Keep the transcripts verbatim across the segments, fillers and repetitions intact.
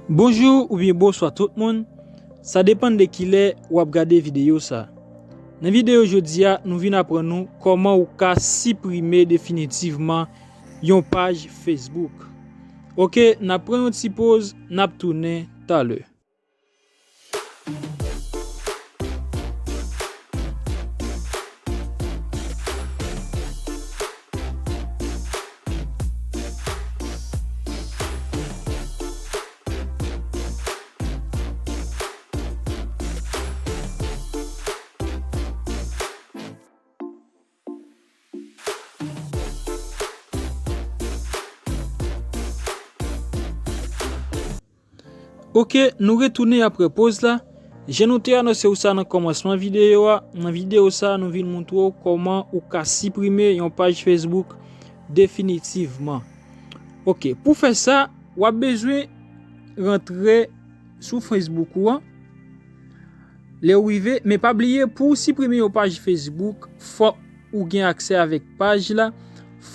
Bonjou oubyen bonswa tout moun, sa depann de kilè w ap gade videyo sa. Nan videyo jodi a, nou vin aprann nou kòman ou ka siprime definitivman yon paj Facebook. Oke, n ap pran yon ti poz, n ap tounen talè. Oke, nou retounen apre poz la. Jan nou te anonse w sa nan kòmansman videyo a, nan videyo sa a, nou vin montre w kòman ou ka siprime yon paj Facebook definitivman. Oke, pou fè sa, w ap bezwen rantre sou Facebook ou an. Lè w rive, men pa bliye, pou w siprime yon paj Facebook, fòk ou gen aksè avèk paj la,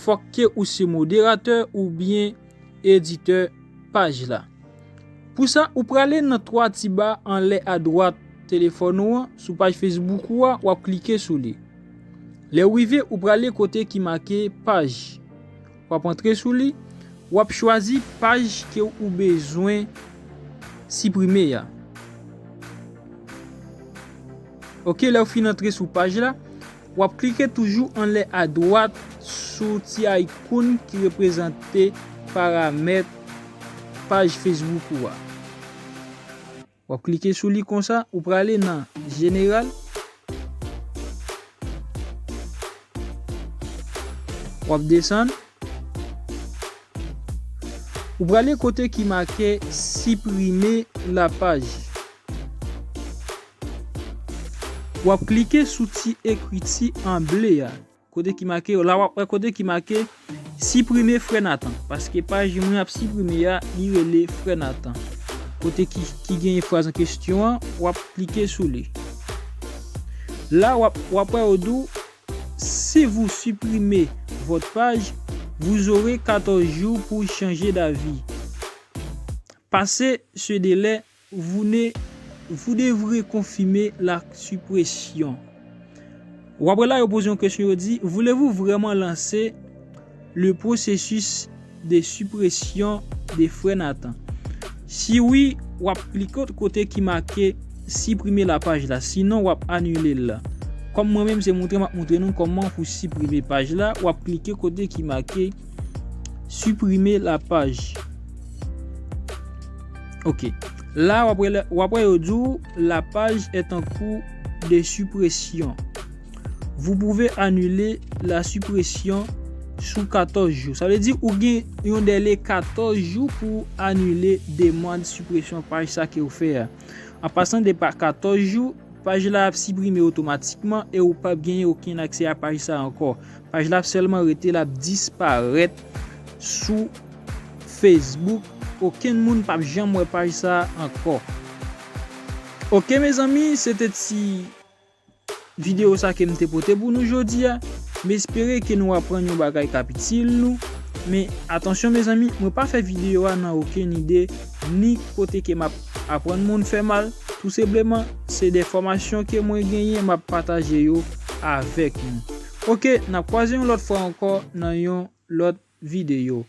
fòk ke ou se moderatè oubyen editè paj la. Pou sa, ou prale nan twa ti ba anlè adwat telefòn ou an, sou paj Facebook ou a, w ap klike sou li. Lè w rive, ou prale kote ki make paj. W ap antre sou li, w ap chwazi paj ke ou bezwen siprime a. Oke, lè w fin antre sou paj la, w ap klike toujou anlè adwat sou ti aykoun ki reprezante paramèt paj Facebook ou a. W ap klike sou li konsa, ou prale nan jeneral. W ap desann. Ou prale kote ki make siprime la paj. W ap klike sou ti ekriti an ble a. Kote ki make, la w ap wè kote ki make siprime Frè Nathan. Paske paj mwen ap siprime a, li rele Frè Nathan. Kote ki, ki genyen fraz an kesyon an, w ap klike sou li. La, w ap, w ap wè yo di w, si vous supprimez votre page, vous aurez quatorze jours pour changer d'avis. Passé ce délai, vous ne, vous devrez confirmer la suppression. W ap wè la, yo poze yon kesyon, yo di, voulez-vous vraiment lancer le processus de suppression de Frè Nathan? Si wi, w ap klike kote ki make siprime la paj la, sinon w ap anile l la. Kòm mwen menm se montre m ap montre nou kòman pou siprime paj la, w ap klike kote ki make supprimer la page. Oke. La, w ap wè, w ap wè yo di w, la page est en cours de suppression. Vous pouvez annuler la suppression sous quatorze jours. Sa vle di ou gen yon dèle katòz jou pou anile demann sipresyon paj sa ke w fè a. An pasan de pa katòz jou, paj la ap siprime otomatikman e ou p ap genyen okenn aksè a paj sa ankò. Paj la ap sèlman rete, l ap disparèt sou Facebook. Okenn moun p ap janm wè paj sa ankò. Oke, mezanmi, se te ti videyo sa ke m te pote pou nou jodi a. M espere ke nou aprann yon bagay k ap itil nou. Men, atansyon, mezanmi, mwen pa fè videyo a nan okenn ide, ni kote ke m ap aprann moun fè mal. Tou senpleman, se de enfòmasyon ke mwen genyen, m ap pataje yo avèk nou. Oke, n ap kwaze yon lòt fwa ankò nan yon lòt videyo.